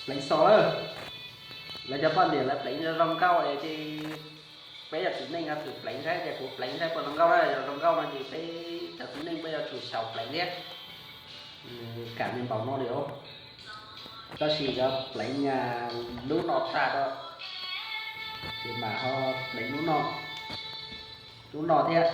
Pleev xo lawm. Lawv cov poj niam lawv pleev zoo nkauj es ces peb cov txiv neej yuav tsum pleev saib ces kuv pleev saib puas zoo nkauj na. Yog zoo nkauj no ces peb cov txiv neej peb yuav tsum xyaum pleev thiab. Kam li npaum no li os. Tab sis yuav pleev lub no tag rau, ces mam ho pleev lub no, lub no thiab.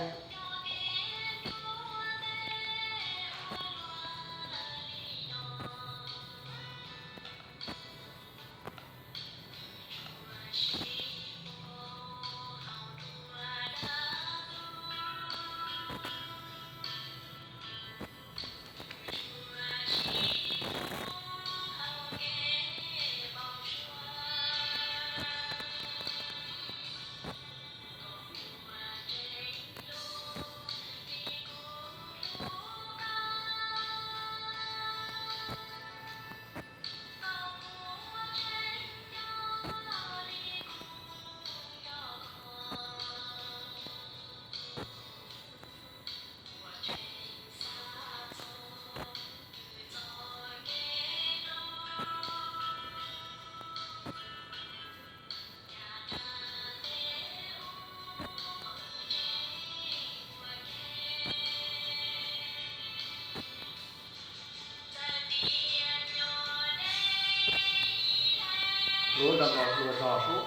Lub no los hluas zog sub.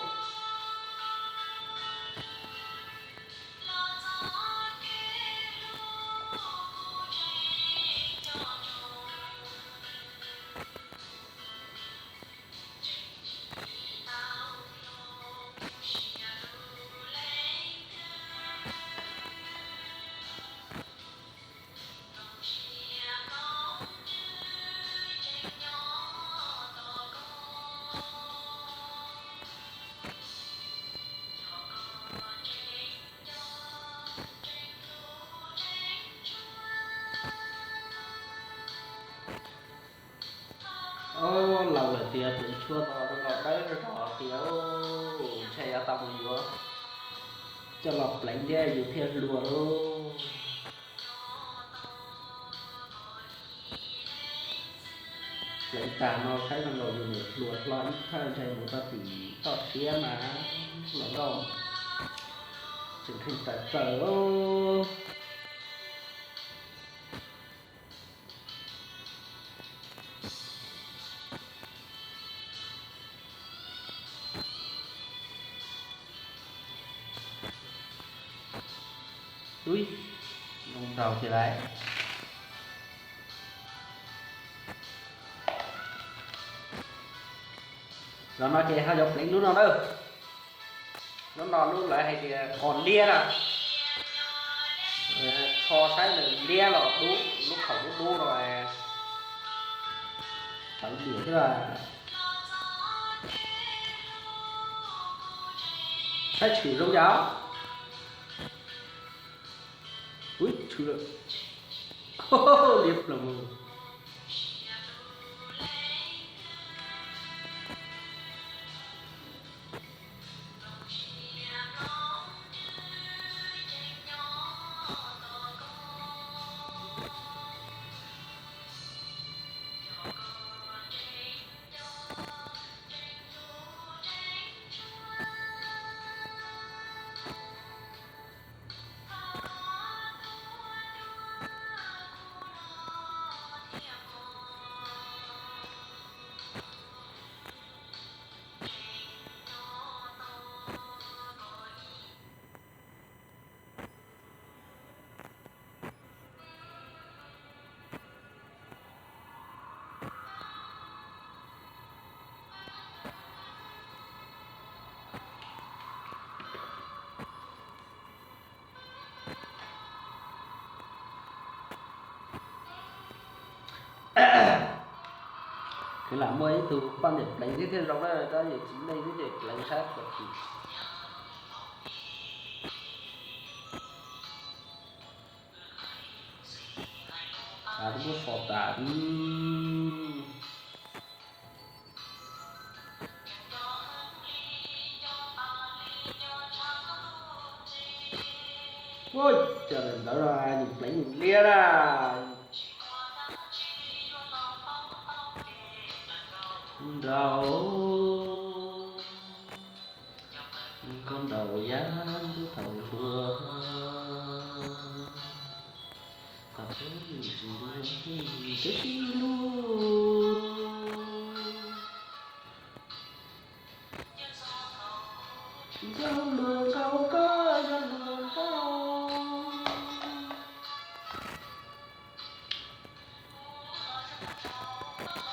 Laus lawm tias tus tshuaj no zoo nkauj dawb zog tias, ntshai yuav tau mus yuav coj los pleev thiab yus thiaj hluas lauj. Pleev tag no saib zoo nkaus yus niam hluas hlo ib thawj, ntshai mus txog tim toj siab mas hluas nkauj tseem kheej tawm plaws. Ui, zoo nraug thiab lauj. Zaum no ces ho yuav pleev lub no na. Lub no lub lawv hais tias qos liab na. Kho saib nws liab los dub, lub khaum dub dub no. Tawv diam thiab. Saib tshwm zoo yom. Ui, tshwm lawm. Liab plaws. Kwv lam muaj ib tug poj niam pleev thiab thiaj zoo na, tab yus txiv neej thiab ces pleev saib puas tsim. Twb muab so tas. Ua cas ntawd no nws pleev nws liab na. Nraud, koj nraud yam ntub thaum hluas, thaum hluas tsis ntuag twb sib hlub. Yog luag nkaus koj, yog luag nkaus.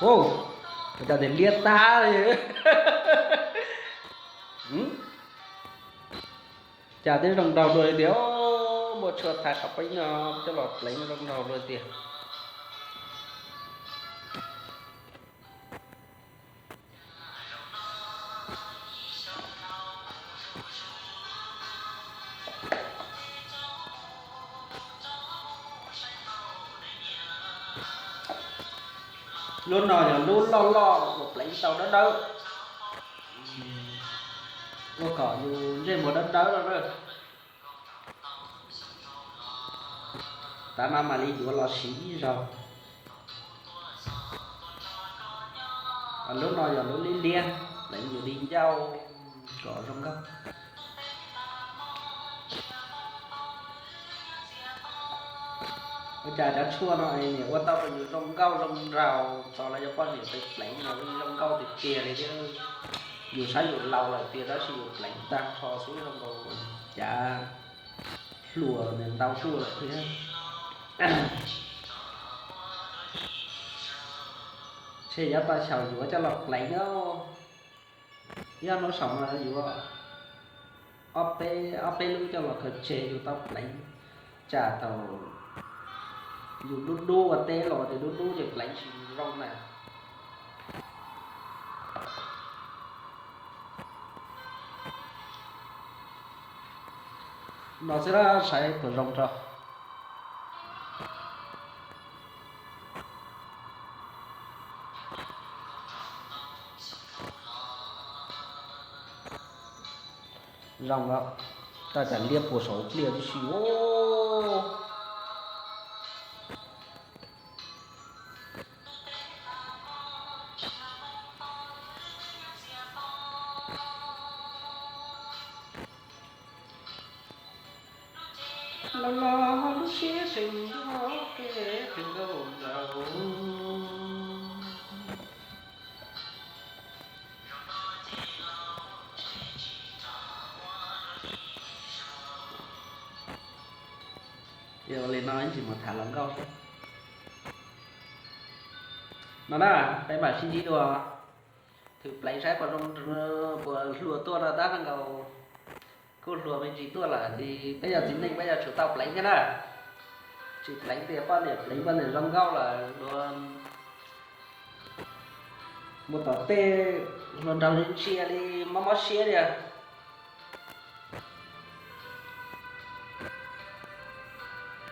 Ua cas tias liab tag li. Cas twb zoo nraug dua li tias, muaj tshua thaij qhov peb no coj los pleev zoo nraug dua li tias. Lub no yog lub loj loj uas pleev tau dawb dawb, ua kom yus ntsej muag dawb dawb no na. Tav no mam li yuav los siv ib zaug. Lub no yog lub liab liab, pleev yus li ncauj kom zoo nkauj. Ua cas cov tshuaj no niam ua tau rau yus zoo nkauj zoo nraug, txog los yog poj niam pes pleev no zoo nkauj tiag tiag li thiab. Yus saib yus laus lawm tiag tab sis yus pleev tag nrho xwb zoo nkaus cas hluas nws ntau tuaj lawm thiab. Ntshe yav tag xyaum yuav coj los pleev os. Ib ob hnub saum no yuav ob peb, ob peb lub coj los khaws tseg yus tau pleev, tsam thaum yus dub dub ua teb los ces dub dub ces pleev tsis zoo na. No xwb na, saib puas zoo rau. Zoo lawm, tab tsam liab puas saum pliaj tib si. Los los lub siab tseem nco peb kawg nkaus nraud. Yog ua li no ib ntsis mus tham hluas nkauj no na, peb mam sib ntsib dua. Thwm pleev saib puas zoo, puas hluas tuaj no tab nkaus kuj hluas me ntsis tuaj lawm ces peb yog txiv neej peb yuav tsum tau pleev thiab na. Tsis pleev tias poj niam pleev poj niam zoo nkauj lawm dua. Mus tom tej hluas nraug ntsia li mob mob siab li.